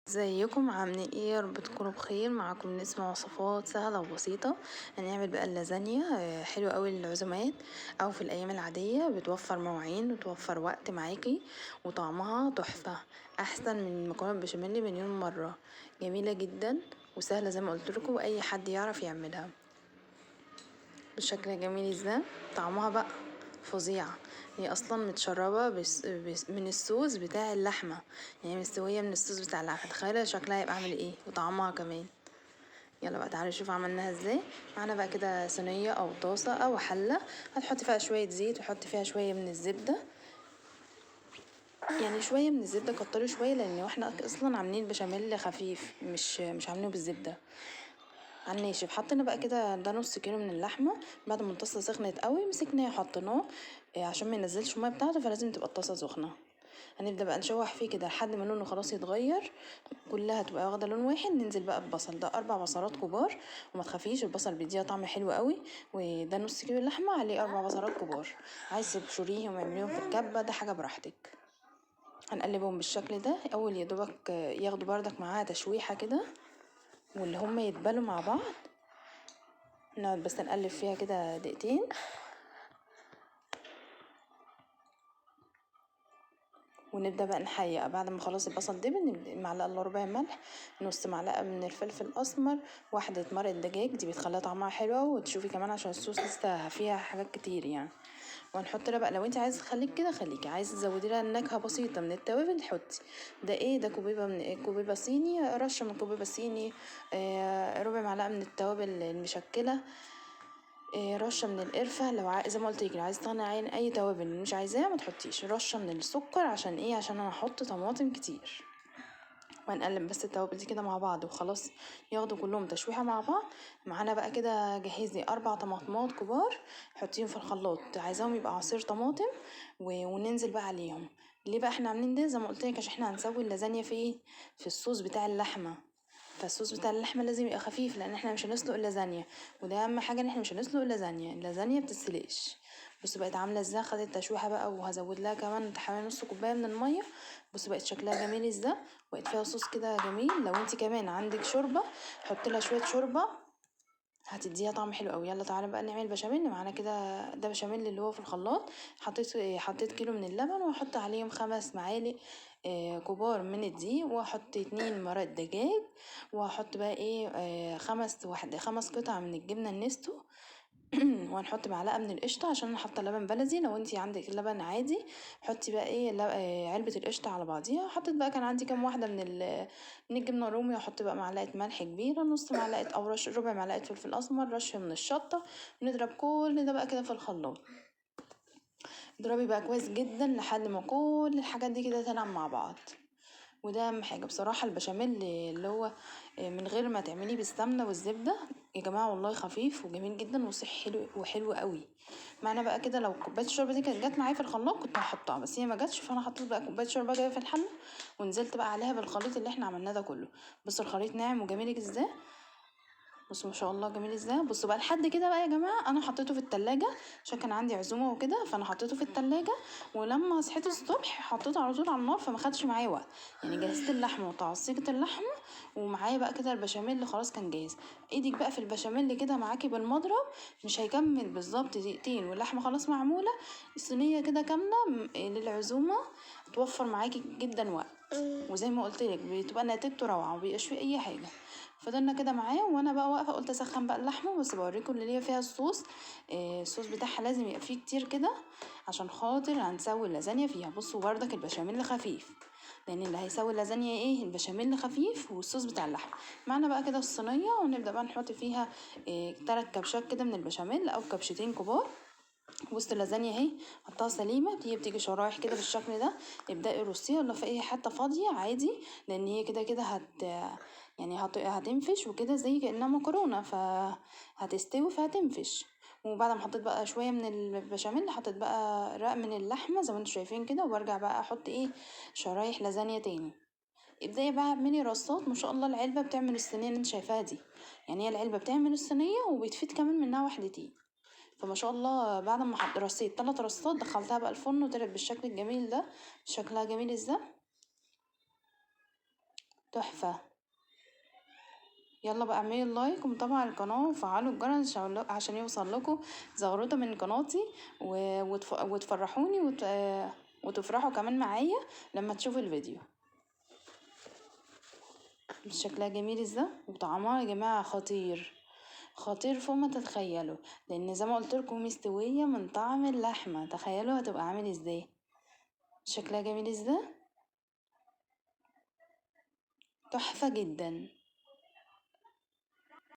ازيكم عاملين ايه؟ يا رب تكونوا بخير. معاكم نسمة وصفات سهلة وبسيطة. هنعمل بقى اللازانيا، حلوة قوي للعزومات او في الايام العادية، بتوفر مواعين وتوفر وقت معاكي، وطعمها تحفة، احسن من مكرونة البشاميل مليون مرة. جميلة جدا وسهلة زي ما قلت لكم، واي حد يعرف يعملها بالشكل الجميل ده. طعمها بقى فظيع، هي اصلا متشربه بس من الصوص بتاع اللحمة، يعني مستوية من الصوص بتاع اللحمة. تخيلوا شكلها هيبقى عامل ايه وطعمها كمان. يلا بقى تعالوا نشوف عملناها ازاي. معانا بقى كده صينية او طاسه او حله، هتحطي فيها شوية زيت وحطي فيها شوية من الزبدة، يعني شوية من الزبدة، كتري شوية لان احنا اصلا عاملين بشاميل خفيف، مش عاملينه بالزبده على الناشف. حطينا بقى كده ده نص كيلو من اللحمة، بعد ما الطاسه سخنت قوي مسكناه وحطيناه عشان ما ينزلش المية بتاعته، فلازم تبقى الطاسه سخنة. هنبدا بقى نشوح فيه كده لحد ما لونه خلاص يتغير، كلها تبقى واخده لون واحد. ننزل بقى ببصل، ده 4 بصلات كبار، وما تخافيش البصل بيديها طعم حلو قوي. وده نص كيلو لحمه عليه 4 بصلات كبار، عايز تبشريهم واعمليهم في الكبه ده حاجة براحتك. هنقلبهم بالشكل ده اول يا دوبك ياخدوا بردك معاها تشويحه كده، واللي هم يتبلوا مع بعض. نقعد بس نقلب فيها كده دقيقتين، ونبدا بقى نحيق. بعد ما خلاص البصل دبل، معلقه الا ربع ملح، نص معلقه من الفلفل الاسمر، واحدة مرقه دجاج دي بتخليها طعمها حلوة، وتشوفي كمان عشان الصوص لسه فيها حاجات كتير يعني. وهنحط لها بقى، لو انت عايزه تخليك كده خليكي، عايزه تزودي لها النكهة بسيطة من التوابل حطي. ده ايه؟ ده كوبيبه من إيه؟ كوبيبه صيني، رشه من كوبيبه صيني، ربع معلقه من التوابل المشكلة، رشه من القرفه. لو زي ما قلت لك لو عايزه تستغني عن اي توابل مش عايزاها ما تحطيش. رشه من السكر عشان ايه؟ عشان انا هحط طماطم كتير. وهنقلب بس التوابل دي كده مع بعض، وخلاص ياخدوا كلهم تشويحه مع بعض. معانا بقى كده جهزي 4 طماطمات كبار، حطيهم في الخلاط، عايزاهم يبقى عصير طماطم، وننزل بقى عليهم. ليه بقى احنا عاملين ده؟ زي ما قلت لك عشان احنا هنسوي اللازانيا في ايه؟ في الصوص بتاع اللحمة. فالصوص بتاع اللحمة لازم يبقى خفيف، لان احنا مش هنسلق اللازانيا، وده اهم حاجة ان احنا مش هنسلق اللازانيا، اللازانيا بتتسلقش. بصوا بقت عامله ازاي، خدت تشويحه بقى، وهزود لها كمان حوالي نص كوباية من المية. بصوا بقت شكلها جميل ازاي، وبقت فيها صوص كده جميل. لو انت كمان عندك شوربة حطي لها شوية شوربة، هتديها طعم حلو قوي. يلا تعالى بقى نعمل بشاميل. معانا كده ده بشاميل اللي هو في الخلاط، حطيت كيلو من اللبن، واحط عليهم 5 معالق كبار من الدقيق، واحط 2 مرق دجاج، واحط بقى ايه، 5 قطع من الجبنة النستو، وهنحط معلقه من القشطه عشان انا حاطه لبن بلدي. لو انتي عندك لبن عادي حطي بقى ايه علبة القشطه على بعضيها. حطيت بقى كان عندي كام واحدة من الجبنة الرومي، واحط بقى معلقه ملح كبيرة، نص معلقه او رش ربع معلقه فلفل اسمر، رشه من الشطه. نضرب كل ده بقى كده في الخلاط. اضربي بقى كويس جدا لحد ما كل الحاجات دي كده تنعم مع بعض. وده اهم حاجة بصراحة، البشاميل اللي هو من غير ما تعمليه بالسمنه والزبده يا جماعة، والله خفيف وجميل جدا وصحي حلو وحلو قوي. معانا بقى كده لو كوباية الشوربة دي كانت جت معايا في الخلاط كنت هحطها، بس هي ما جاتش، فانا حطيت بقى كوباية شوربة كده في الحلة، ونزلت بقى عليها بالخليط اللي احنا عملناه ده كله. بصوا الخليط ناعم وجميل ازاي، بصوا ما شاء الله جميل ازاي. بصوا بقى لحد كده بقى يا جماعة، انا حطيته في التلاجة عشان كان عندي عزومة وكده، فانا حطيته في التلاجة، ولما صحيت الصبح حطيته على طول على النار، فما خدش معايا وقت. يعني جهزت اللحمة وتعصيجة اللحمة، ومعايا بقى كده البشاميل اللي خلاص كان جاهز. ايدك بقى في البشاميل كده معاكي بالمضرب، مش هيكمل بالظبط دقيقتين واللحمة خلاص معمولة. الصينية كده كاملة للعزومه، توفر معاكي جدا وقت، وزي ما قلت لك بتبقى نتيجته روعه ومبيبقاش فيه اي حاجة. فضلنا كده معاه، وانا بقى واقفة قلت اسخن بقى اللحمة، بس بوريكم اللي هي فيها الصوص. الصوص بتاعها لازم يبقى فيه كتير كده عشان خاطر هنسوي اللازانيا فيها. بصوا بردك البشاميل خفيف، لان اللي هيسوي اللازانيا ايه؟ البشاميل خفيف والصوص بتاع اللحمة. معانا بقى كده الصينية، ونبدا بقى نحط فيها 3 كبشات كده من البشاميل او كبشتين كبار. وسط اللازانيا اهي حطها سليمة، هي بتيجي شرايح كده بالشكل ده. ابدأي رصيها لو في اي حتة فاضية عادي، لان هي كده كده هتنفش وكده زي كانها مكرونه، فهتستوي فهتنفش. وبعد ما حطيت بقى شوية من البشاميل، حطيت بقى رق من اللحمة زي ما انتم شايفين كده، وبرجع بقى احط ايه شرايح لازانيا تاني. ابدأي بقى اعملي رصات، ما شاء الله العلبة بتعمل الصينية اللي انت شايفاها دي، يعني هي العلبة بتعمل الصينية وبتفيد كمان منها واحدتين. فما شاء الله بعد ما رصيت 3 رصات دخلتها بقى الفرن، وطلعت بالشكل الجميل ده، شكلها جميل ازاي. تحفة. يلا بقى اعملوا like ومتابعة القناة وفعلوا الجرس عشان يوصل لكم زغروطة من قناتي، وتفرحوني وتفرحوا كمان معايا لما تشوفوا الفيديو. شكلها جميل ازاي، وطعمها يا جماعة خطير خطير فوق ما تتخيلوا، لان زي ما قلت لكم مستوية من طعم اللحمة. تخيلوا هتبقى عامل ازاي، شكلها جميل ازاي، تحفة جدا.